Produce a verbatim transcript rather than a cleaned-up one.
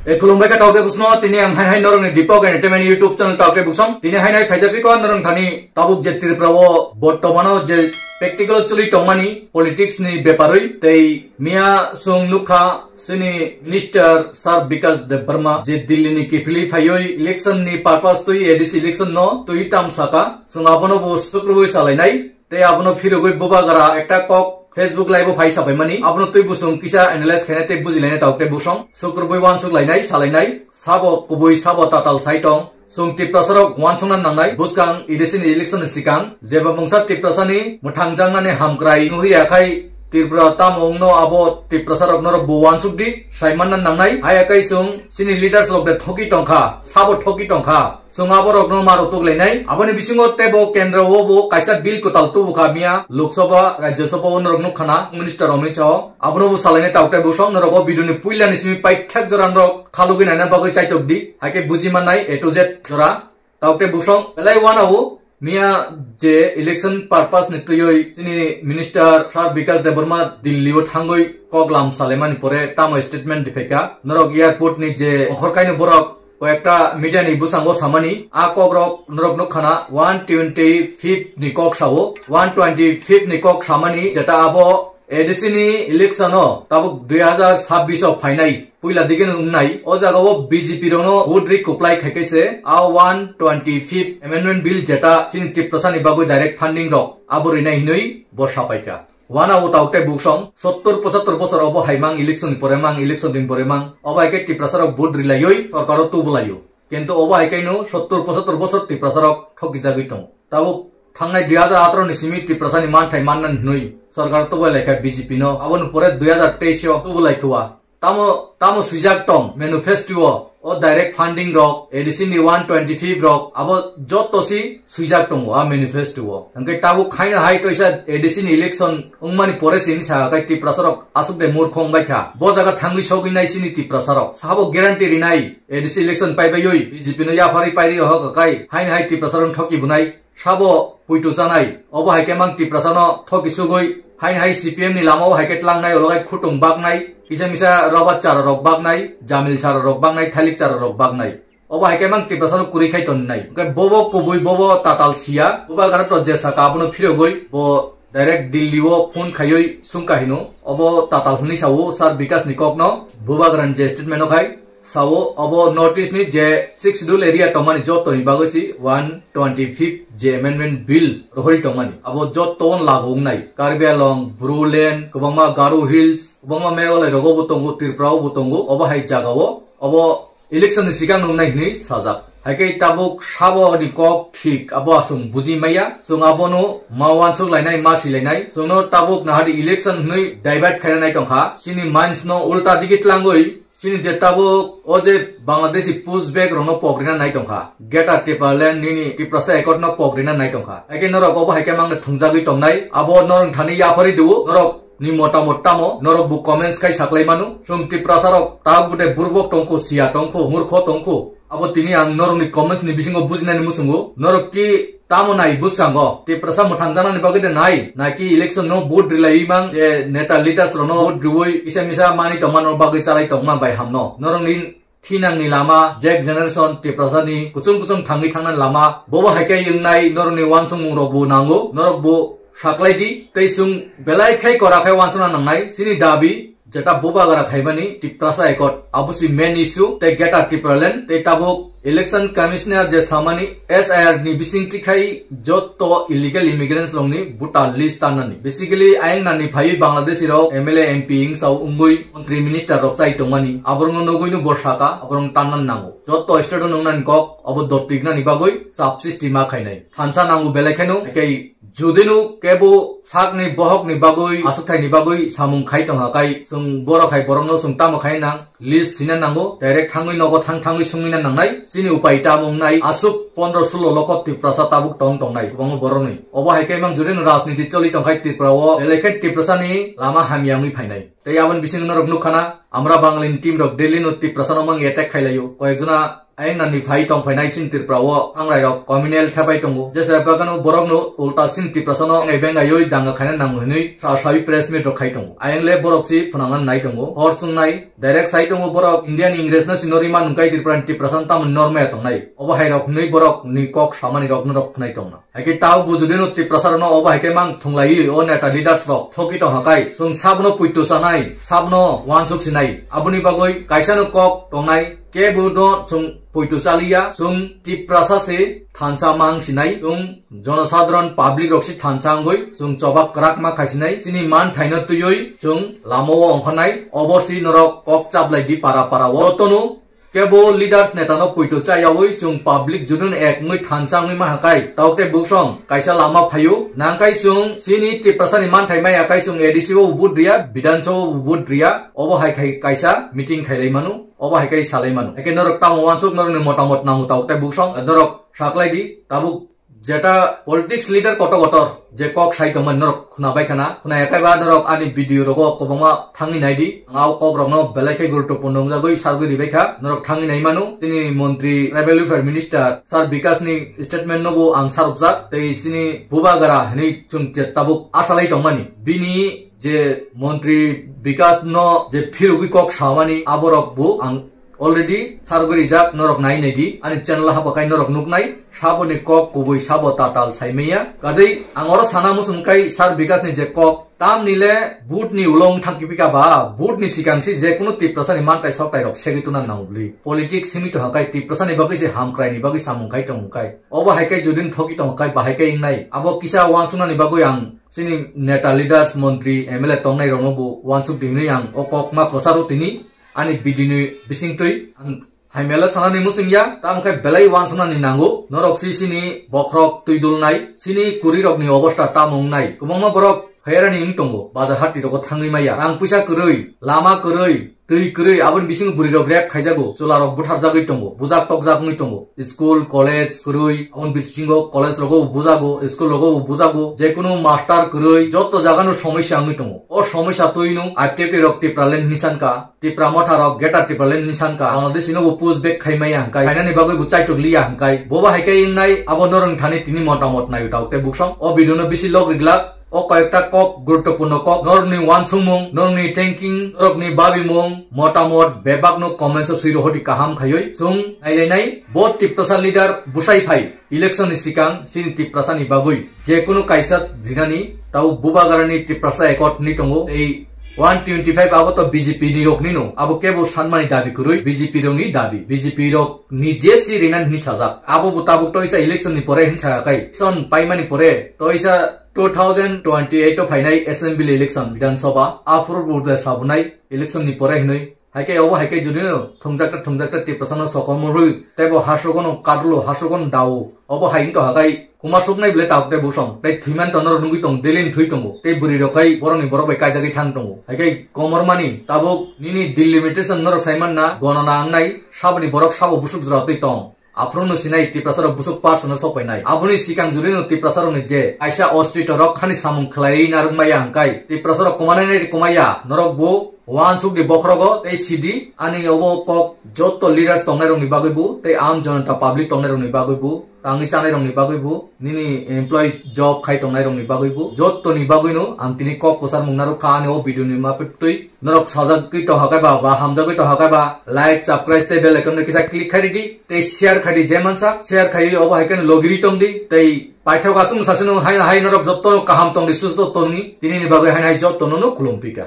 E, khulumbai kha taote busno, tini ang hai hai norokni Deepak Entertainment YouTube channel taote busong. Tini hai hai phaijak piko norok thani tabuk je Tripura o bortomano je practical choli tongmani politics ni beparoi tei miya sung nukha sini Minister Sir Bikash Debbarma je Delhi ni kiphilwi phaiwi election ni purpose twi A D C election no twi tam saka. Sung abono bo sukrubwi salainai. Tei abono phirogwi bubagra ekta kok Facebook live o phai sapaimani. Abono twi busung kisa analyze khainai tei bujilainai taote busong. Sukrubwi wansuk lainai, salainai. Sabo kubui sabo tatal sai tong. Sung Tiprasarok wansukna nangnai. Buskang A D C ni election ni sikang. Jeba mungsa Tiprasani mwthangjaknani hamkrai nuhi yakhai Tripura tamo wngno abo Tiprasarok norok bo wansuk di. Saimanna nangnai. Hai akai sung sini leaders rok de thoki tongkha. Sabo thoki tongkha. Chwng aborokno ma rwtuklainai. Aboni bisingo teibo kendro o bo kaisa bill kwtal tubukha miya Lok Sabha, Rajya Sabha o norok nukkhana minister Amit Shah o. Abono bo salainai taote busong norok o video ni puila ni simi paithak jora norok khalugwi naina bagwi chaitok di. Haikhe buji mannai A to Z jora. Taote busong belai wana o miya je election purpose ni twiwi chini minister Sir Bikash Debbarma Delhi o thangwi kok lam salaimani pore tamo statement diphaikha. Norok airport ni je ongkhorkaino borok koyekta media ni bwskango samani, a kokrok norok nukkhana one twenty fifth ni kok sao, one twenty fifth ni kok samani jeta abo A D C ni election o tabuk dui hazar sabbish o phainai puila digi no wngnai, o jaga o B J P rokno vote ri kwplai khaikhe se a one twenty fifth amendment bill jeta chini Tiprasa ni bagwi direct funding rok abo rinai hinwi bo sapaikha. Wana o taote buksong, sottor pochattor bosor obo hai mang election ni pore mang, election din pore mang, obo hai khe Tiprasa rok vote rilaioi sorkar o tubulaio. Kintu obo hai khe no sottor pochattor bosor Tiprasa rok thokijagwi tongo. Tabuk thangnai dui hazar atharo ni simi Tiprasa ni manthai manna hinwi sorkar o tubulai kha B J P no, aboni pore dui hazar teis o tubulai khua. Tamo, tamo swijak tong manifesto o, o direct funding rok, A D C ni one twenty fifth rok, abo jotto si swijak tongo a manifesto o. Hwnkhe tabuk khaina hai toisa A D C ni election wngmani pore sini sa kai Tiprasa rok aswk de murkho wngbai kha. Bo jaga thangwi sogwi nai sini Tiprasa rok. Sabo guarantee rinai A D C election paibaiwi B J P no yapharwi pairi rohok kai haini hai Tiprasa rok thoki bunai. Sabo puitu chanai, obo hai khe mang Tiprasa no thoki sugwi, haini hai C P M ni lama o hai khe tlangnai, ologai khutung baknai, kisa misa roba chara rok baknai, jamil chara rok baknai, thalik chara rok baknai. Obo hai khe mang Tiprasa no kwrwi khai tonnai. Hwnkhe bobo kubui, bobo tatal siya, bubagra to je saka abono phirogwi, bo direct Delhi o phone khaiwi sungkha hino, obo tatal hwnwi sao Sir Bikash ni kok no, bubagra ni je statement o khai. Sao, obo North East ni je Sixth Schedule area tongmani joto ni bagwi si one twenty fifth je amendment bill rohori tongmani. Abo joto on lagu wngnai. Karbi Anglong, Bodoland, kwbangma Garo Hills, kwbangma Meghalaya rogo bo tongo, Tripura o bo tongo. Obo hai jaga o, obo election ni sikang nungnai hinwi sajak. Haikhe tabuk sabo ni kok thik abo aswng buji maya. Chwng abono ma wansuk lainai, ma si lainai. Chwngno tabuk nahadi election hinwi divert khaina nai tongkha. Chini minds no ulta digi tlangwi Chini je tabuk o je Bangladeshi pushback rokno pok rina nai tongkha. Greater Tipraland nini Tiprasa Accord no pok rina nai tongkha. Haikhe norok obo haikhe mangno thwngjagwi tongnai. Abo norok thani yapharwi duo. Norok ni motamot tamo? Norok bo comments khai saklai manu. Chwng Tiprasa rok tabuk bude burbok tongkho, siya tongkho, murkho tongkho. Abo tini ang norokni comments ni bisingo bujinani muchungo. Norok ki tamo nai bwskango? Tiprasa mwthangjaknani bagwi de nai? Naki election no vote rilaiwi mang je neta leaders rokno vote riwi kisa misa mani tongmano bagwi chalai tongma bai hamno? Norokni thinangni lama, Jack Generation, Tiprasa ni kuchung kuchung thangwi thangnani lama, bobo hai khe wngnai norokni uansukmung rok bo nango, norok bo saklai di, tei chwng belai khai kora khai uansukna nangnai, chini dabi, Jeta bubagra khaimani Tiprasa Accord, abo si main issue, tei Greater Tipraland, tei tabuk Election Commissioner je samani S I R ni bising tikhai jotto illegal immigrants rokni voter list tanani. Basically, ayang nani phaiwi Bangladeshi rok M L A, M P, wngsao wngwi montri minister rok chai tongmani. Aborokno nugwino bo saka, aborok tannan nango. Jotto state o nungnani kok, abo dottignani bagwi chap sisti ma khainai. Thansa nango belai kheno, ekei Judino kebo sakni bohokni bagwi, aswkthaini bagwi samung khai tongkha kai, chwng borok hai borokno chwng tamo khai nang, list sina nango, direct thangwi nogo thang thangwi sungwina nangnai, chini upai tamo wngnai, aswk pondro sulo lokho Tiprasa tabuk tong tongnai, kwbangma borokni. Obo hai khe mang judino rajniti choli tongkhai Tripura o, belai khe Tiprasani lama hamya wngwi phainai. Tei aboni bisingo norok nukkhana, Amra Bangalini team rok Delhi no Tiprasano mang attack khailaio, koyekjona Ayang nani phai tong phainai chini Tripura o thangrai rok communal thepai tongo. Jesa bagano borok no ulta chini Tiprasa no bengai bengai oi danga khaina nango hinui sa sawi press meet rok khai tongo. Ayang le borok si phunangna nai tongo. Hor chungnai direct sai tongo borok India ni Ingres no sino rima nungkai Tripura ni Tiprasa no tamoni norma ya tongnai. Obo hai rok hinui borok ni kok samani rok no rok khwnai tongna. Haikhe tao bujudino Tiprasa rokno obo haikhe mang thunglaiwi o neta leaders rok thoki tong hakai. Chwng sabno puito chanai, sabno wansuk sinai. Aboni bagwi kaisano kok tongnai, kebo no chwng puito chaliya, chwng Tiprasa se thansa mang sinai, chwng jonosadharon public rok se thansa wngwi chwng choba kwrak ma khaisinai. Chini man thaino twiwi chwng lamao ongkhanai, obo si norok kok chaplai di para para o. Jotono Kebo leaders neta no puito chayawi chwng public judun ek wngwi thansa wngwi maha kai. Tao tei buksong kaisa lama phaio. Nangkai chwng chini Tiprasa ni manthai maya kai chwng A D C o vote riya, Bidhan Sabha o vote riya. Obo hai khai kaisa meeting khailai manu. Obo hai kai salai manu. Eke norok tamo wansuk norok ni motamot nango tao tei buksong norok saklai di. Tabuk Jeta politics leader kotor kotor je kok sai tongmani norok khuna bai khana, khuna yakai ba norok ani video rogo kwbangma thangwi nai di. Ang o kok rokno belai khe guruttopurno wngjagwi sargwi ribai kha. Norok thangwi nai mano. Chini montri tribal welfare minister sir Bikas ni statement no bo ang sarukjak. Tei chini bubagara hinwi chwng je tabuk asalai tongmani. Bini je montri Bikas no je phirogwi kok samani aborok bo ang already sargwi rijak, norok nai nai di, ani channel habo kai norok nuknai, saboni kok kubui sabo tatal saimaya. Kajai ang oro sana muchung kai sir Bikas ni je kok, tamni le vote ni ulo wng thang kipika ba, vote ni sikang si je kunu Tiprasa ni mantai soktai rok segwi tuna nang bli. Politics simi to hakai Tiprasa ni bagwi se hamkrai ni bagwi samung khai tong kai. Obo hai kai judin thoki tong kai bahai kai wngnai. Abo kisa wansukna ni bagwi ang chini neta leaders, montri, M L A tongnai rokno bo wansuk di hinwi ang o kok ma kwcharo tini. Ani video ni bisingtwi ang hai mela sanani muchungya, tamo khe belai wansuknani nango. Norok si sini bokhorok twi dulnai, sini kwrwirokni obosta tamo wngnai. Kwbangma borok hayarani wng tongo, bazar hati rogo thangwi maya. Rang puisa kwrwi, lama kwrwi, twi kwrwi, aboni bisingo bwrwirok rape khaijago, chwlarok butharjagwi tongo, bujak tokjak wngwi tongo. School, college kwrwi, aboni bisingo college rogo bujago, school rogo bujago, jekunu master kwrwi, jotto jagano somosya wngwi tongo. O somosya twino I P F T rok Tipraland ni sanka, Tipra Motha rok Greater Tipraland ni sanka, Bangladesh no bo push back khai maya hwnkhe, khainani bagwi bo chaitok liya hwnkhe, bobo hai khe wngnai, abo norokni thani tini motamot naio tao tei buksong. O video no bisi log riglak, o koyekta kok, guruttopurno kok, norokni wansukmung, norokni thinking, norokni babimung, motamot bebak no comments o swi rohodi kaham khaiwi, chwng nailainai, bo Tiprasa leader bwsai phai. Election ni sikang chini Tiprasa ni bagwi je kunu kaisa dinani tabo bubagarani Tiprasa Accord ni tongo. Tei one twenty five abo to B J P ni rok ni no. Abo kebo sanmani dabi kwrwi B J P rok ni dabi. B J P rok ni je si rinani hinwi sajak. Abo bo tabuk toisa election ni pore hinwi sakai. Election paimani pore toisa two thousand twenty eight o phainai assembly election Bidhan Sabha. Aphuru bo de sabunai election ni pore hinwi. Hai khe obo hai khe jodi no thumjakta thumjakta Tiprasa no sokomorwi tei bo hasogo no kadulu hasogo no dao. Obo hai wngto hakai kuma suknai bwle tabuk tei busong tei thwiman to norok nugwi tong Delhi ni thwi tongo tei bwrwi rok khai borok ni borok bai kaijagwi thang tongo. Hai khe komormani tabuk nini delimitation norok saiman na gonona wngnai saboni borok sabo busuk jora twi tong. Aphuru no sinai Tiprasa rok busuk parsa no sok painai. Aboni sikang juri no Tiprasa rok ni je kaisa ostito rok khani samung khlai narwk maya hwnkhe Tiprasa rok kumanai nai kumaya norok bo wansuk ni bokhorogo tei sidi ani obo kok jotto leaders tongnai rok ni bagwi bo tei aam janata public tongnai rok ni bagwi bo tangwi chanai rok ni bagwi bo nini employee job khai tongnai rok ni bagwi bo jotto ni bagwi no ang tini kok kwchar mung narwk kha ani o video ni mapitwi. Norok sajagwi tongha kaiba, ba hamjagwi tongha kaiba, like, subscribe tei bell icon no kisa click khai ridi, tei share khai di, je mansa share khai obo hai khe logiri tong di, tei paithak aswk sasino hai hai norok jotto no kaham tong di, susto tong di, tini ni bagwi hai hai jotto no no khulum pika.